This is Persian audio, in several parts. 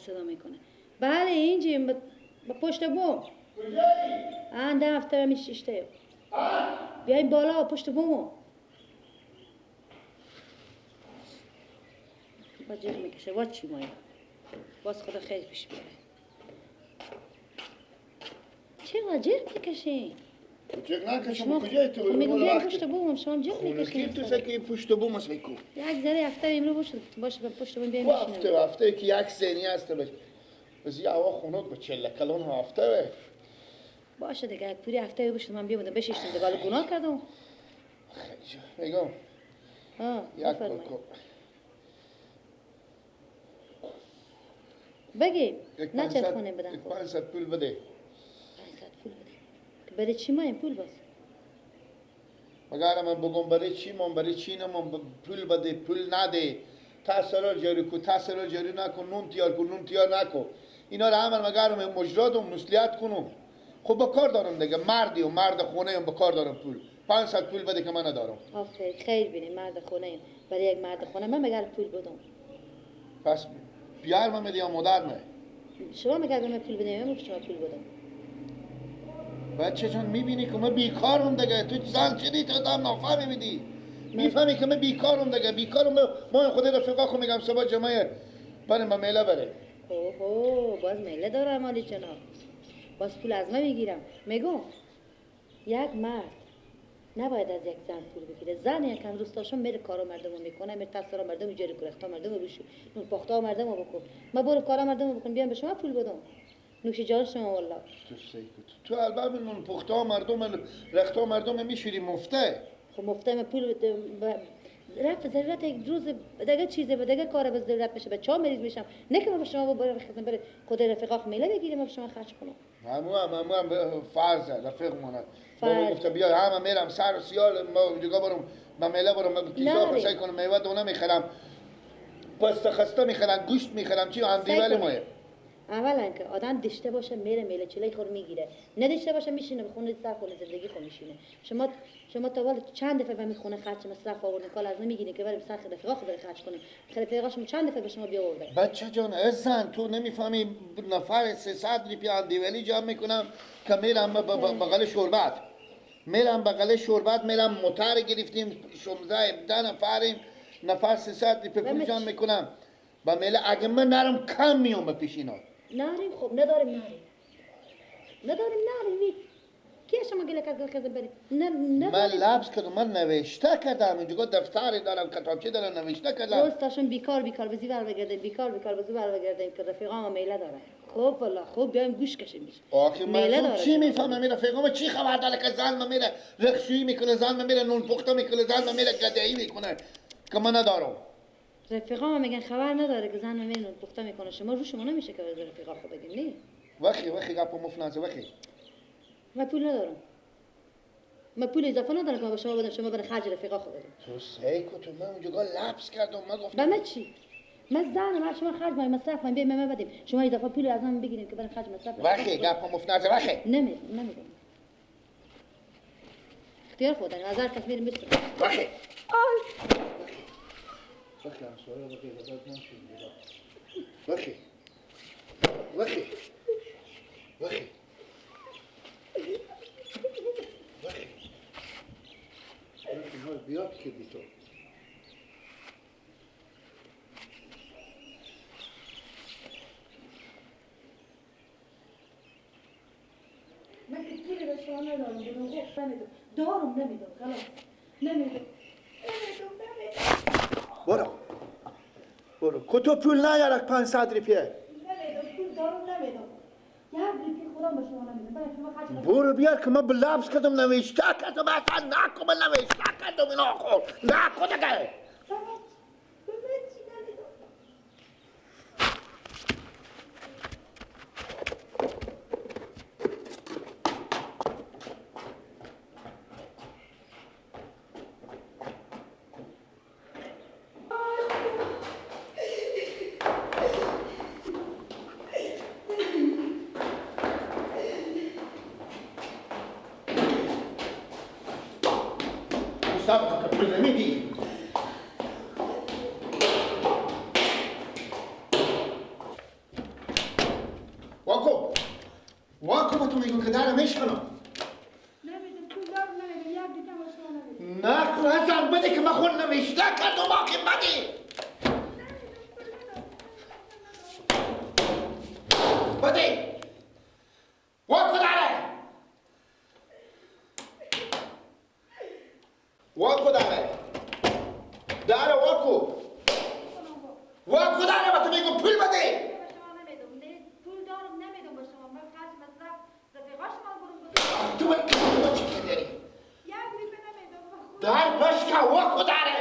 صدا میکنه. بله اینجیم با پشت بوم. کجایی؟ آن ده هفته میشیشته. بیایم بالا پشت بومو. با جیغ میکشه با چی مایه؟ باز خدا خیلی پیش بیاره. چرا جیغ میکشی؟ جیغ نکشم کجای تو؟ میگم بیایم پشت بوم شما جیغ میکشی. تو سکی پشت بوم است میکو. یک ذره هفته امروز باشه باشه پشت بوم بیایم بشینیم. هفته هفته که یک سنی هست باشه. بس یه هوا خنک با چله کلون هفته. باشه دیگه پوری هفته باشه من بیام بشیشتم دیگه گناه کردم. خیلی میگم. یک کو بگی نه چه خونه بدم. 500 پول بده. 500 پول بده. برای چی ما این پول باز؟ مگر من بگم برای چی ما برای چی نمون پول بده پول نده. تاثیر جاری کو تاثیر جاری نکن نون تیار کو نون تیار نکن. اینا رو هم مگر من مجرد و مسئولیت کنم. خب با کار دارم دیگه مردی و مرد خونه ام با کار دارم پول. 500 پول بده که من ندارم. آخه خیر بینی مرد خونه ایم. برای یک مرد خونه من مگر پول بدم. پس بیار من میدی یا مادر من؟ شما مگر به من پول بدیم من شما پول بدم. بچه جان میبینی که من بیکارم دیگه تو زن چی تو دم نافهمی میدی میفهمی که من بیکارم دیگه بیکارم ما خود رفیقا خو میگم صبح جمعه بریم به میله بره. اوه باز میله دارم عالی جناب. باز پول از من میگیرم. میگم یک مرد نباید از یک زن پول بگیره. زن یکم روستاشون میره کارا مردمو میکنه، میره تفسیرا مردمو جری کرختا مردمو بشو، نون پختا مردمو بکن. ما برو کارا مردمو بکن بیام به شما پول بدم. نوش جان شما والله. تو سیکو تو البته نون پختا مردم رختا مردم میشوری مفته. خب مفته ما پول رفت ضرورت یک روز دیگه چیزه به دیگه کار به ضرورت میشه به چا مریض میشم. نه که ما به شما برم خدمت بره خود رفیقاخ میله بگیریم ما به شما خرج کنم. همو فرض رفیق مونه. بابا گفت بیا همه میرم سر و سیال ما دیگه برم ما میله برم کیسه سعی کنم میوه دونه میخرم پسته خسته میخرم گوشت میخرم چی هم دیوال مایه. اولا که آدم دشته باشه میره میله چلای خور میگیره ندشته باشه میشینه به خونه سر خونه زندگی خود میشینه. شما تا حالا چند دفعه به خونه خرج مصرف آوردین کال از نمیگیرین که برای سر رفیقا خود خرج کنیم. رفیقا شما چند دفعه به شما بیاورده. بچه جان ازن تو نمیفهمی نفر 300 روپیه اندیولی جمع میکنم که میرم بغل شربت میرم بغل شربت میرم موتر گرفتیم 16 17 نفریم نفر 300 روپیه پول جمع میکنم با میله اگه من نرم کم میام به پیش اینا. ناریم خب نداریم ناریم نداریم ناریم کی شما گله کرد خزم بری نه نه من لبس کردم من نوشته کردم اینجا دفتری دارم کتابچه دارم نوشته کردم. روز بیکار بیکار بزی بر بگردیم بیکار بیکار بزی بر بگردیم که رفیقام میله داره. خب والله خب بیایم گوش کشیم میشه. آخه مردم چی میفهمه میره رفیقام چی خبر داره که زن من میره رخشویی میکنه زن من میره نون پخته میکنه زن من میره گدایی میکنه که من ندارم. رفیقام میگن خبر نداره که زن من میره نون پخته میکنه. شما رو شما نمیشه که رفیقا خو بگیم نه. وخی وخی گپ مفنازه وخی. من پول ندارم. من پول اضافه ندارم که به شما بدم شما برای خرج رفیقا خود بدم. تو سیکو تو من اونجا لبس کردم من گفتم به من چی؟ من زنم شما خرج ما مصرف ما بیایم ما بدیم شما اضافه پول از من بگیریم که برای خرج مصرف. وخی گپ مفنازه وخی. نمیدم. اختیار خودم از هر کس میرم میسرم. وخی. آی وخی همسایه وخی غذا نشد. وخی وخی وخی وخی وخی بیاد که بی تو من که پولی به شما ندارم نمیدم دارم نمیدم خلاص نمیدم نمیدم نمیدم. برو برو کتو پول نیارک 500 روپیه نمیدم پول دارم نمیدم یک روپیه خودم به شما نمیدم. برو بیار که من بلبس کردم نوشته کردم اصلا نکن من نوشته کردم اینا خور نکن دیگه. صبر که پول نمیدی. میشکنم. نمیدم پول دارم نمیدم یک دیگه با شما نمیدم. نه حسن بده که من خود نوشته کردم آخه بده. بده. واکو داره. واکو داره. داره واکو. واکو داره با تو میگم پول بده. پول دارم نمیدم با شما. من خرج مصرف رفیقا شما برم بده. تو باید چی که داری؟ یک ریپه نمیدم. در بشکه واکو داره.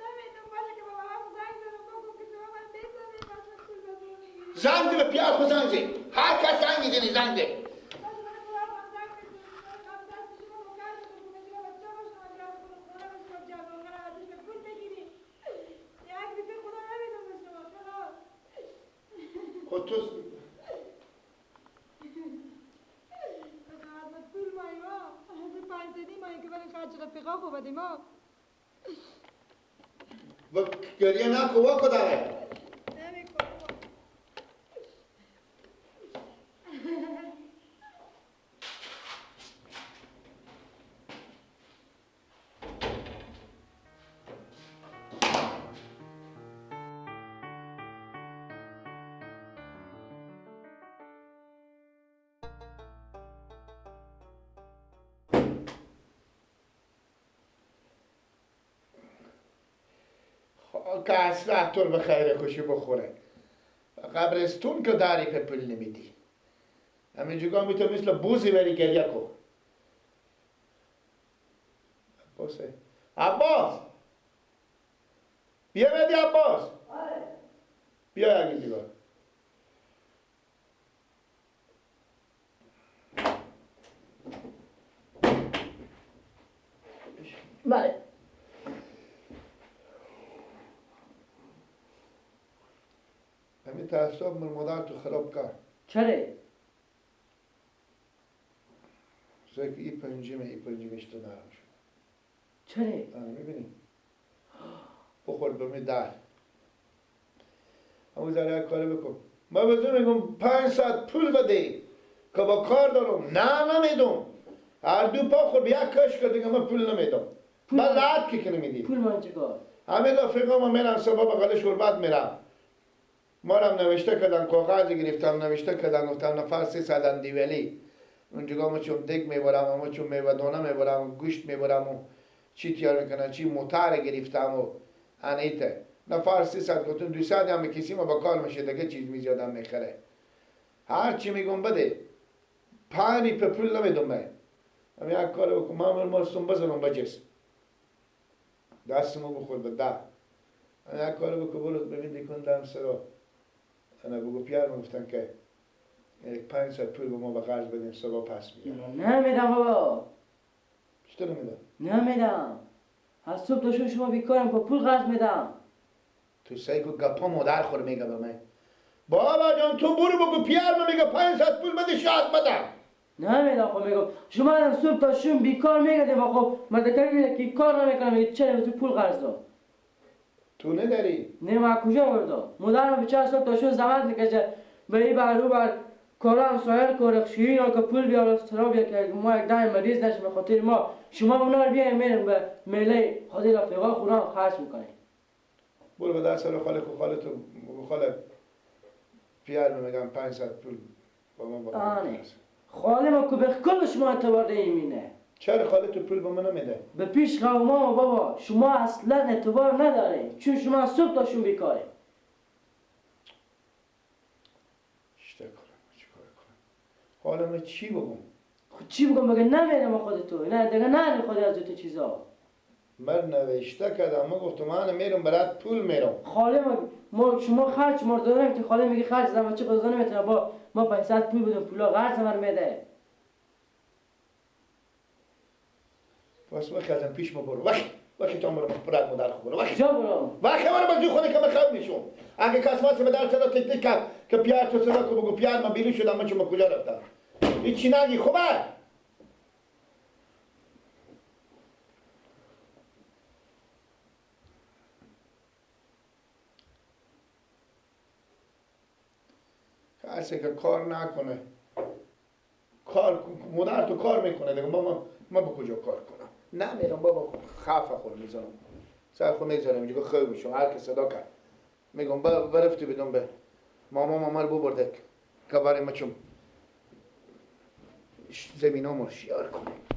نمیدم باشه که بابا هم زنگ زدم بگم که شما من بزنید باشه پول بزنید. زنگ زی به پیار خود زنگ زی. هر کس زنگ میزنی زنگ زی. خود تو و گریه نکن واکو داره. که اصلا تو به خیر خوشی بخوره. قبرستون که داری که پول نمیدی. همینجوگاه میتونی مثل بوزی بری گریه کن. عباسه. عباس بیا بدی عباس. بیا یکی دیگه. بله. همین تعصب من مادر تو خراب کرد. چرا؟ زایی که ای پنجمه ای پنجمش تو نرم شد. چرا؟ میبینی؟ بخور به می در. همون ذره یک کاری بکن. من به تو میگم 5 ساعت پول بده که با کار دارم. نه نمیدم. هر دو پا خور به یک کش کرد دیگه من پول نمیدم. من لعت که نمیدی. پول من چیکار؟ همین رفیقا من میرم صبح بغل شربت میرم. ما هم نوشته کردن کاغذ گرفتم نوشته کردن گفتم نفر 300 دیولی اونجا ما چون دگ میبرم ما چون میوه دانه میبرم گوشت میبرم و چی تیار میکنن چی موتر گرفتم و انیته نفر 300 گفتم 200 هم کسی ما با کار میشه دیگه چیز میزیادم میخره هر چی میگم بده پانی په پول نمیدم من هم یک کار بکن من ماستم بزنم بجس دستمو بخور به ده هم یک کار بکن برو ببین دیکن دم سرا انا بگو پیار میگفتن که یک 5 ساعت پول به ما به قرض بدیم صبح پس میدم. نمیدم بابا. چطور نمیدم؟ نمیدم. از صبح تا شب شما بیکارم با پول قرض میدم. تو سعی کن گپا مادر خور میگه به من. بابا جان تو برو بگو پیار من میگه 5 ساعت پول بده شاید بدم. نمیدم خب میگم شما از صبح تا شب بیکار میگردیم خب مردکه میگه که کار نمیکنم چرا تو پول قرض داد؟ تو نداری؟ نه من کجا آوردم؟ مادرم بیچاره صبح تا شب زحمت میکشه به این بر او بر کارم سایر کار شیرین که پول بیاره سرا بیاره که ما یک دم مریض نشیم به خاطر ما شما اونا رو بیایم میریم به میله خاطر رفیقا خورم خرج میکنیم. برو به دست سر خاله خو خاله تو خاله پیار میگم 500 پول با ما با آره خاله ما که به کل شما اعتبار نمیینه. چرا خاله تو پول به من نمیده؟ به پیش قوما بابا شما اصلا اعتبار نداره چون شما صبح تا شون بیکاره. چیکار کنم؟ حالا من چی بگم؟ خب چی بگم بگه نمیدم خود تو نه دیگه نه خود از تو چیزا. من نوشته کردم من گفتم من میرم برات پول میرم. خاله ما شما خرج ما داریم که خاله میگه خرج زدم چه قضا نمیتونه با ما 500 پول بدم پولا قرض من میده. پس وقتی ازم پیش ما برو وقتی تو برو برات مادر خو برو وقتی جا برو وقتی برو بزو خونه که من خواب میشم اگه کس واسه به در صدا تک تک کرد که پیار تو صدا کو بگو پیار من بیرون شدم من چون کجا رفتم هیچی نگی خوبه کسی که کار نکنه کار مادر تو کار میکنه دیگه. ما به کجا کار کنم؟ نمیرم بابا، خفه خود میزنم سر خود میزنم اینجا خیلی میشم. هر که صدا کرد میگم برفتی بدم به ماما رو ببرده که برای ما چون زمین ها شیار کنه.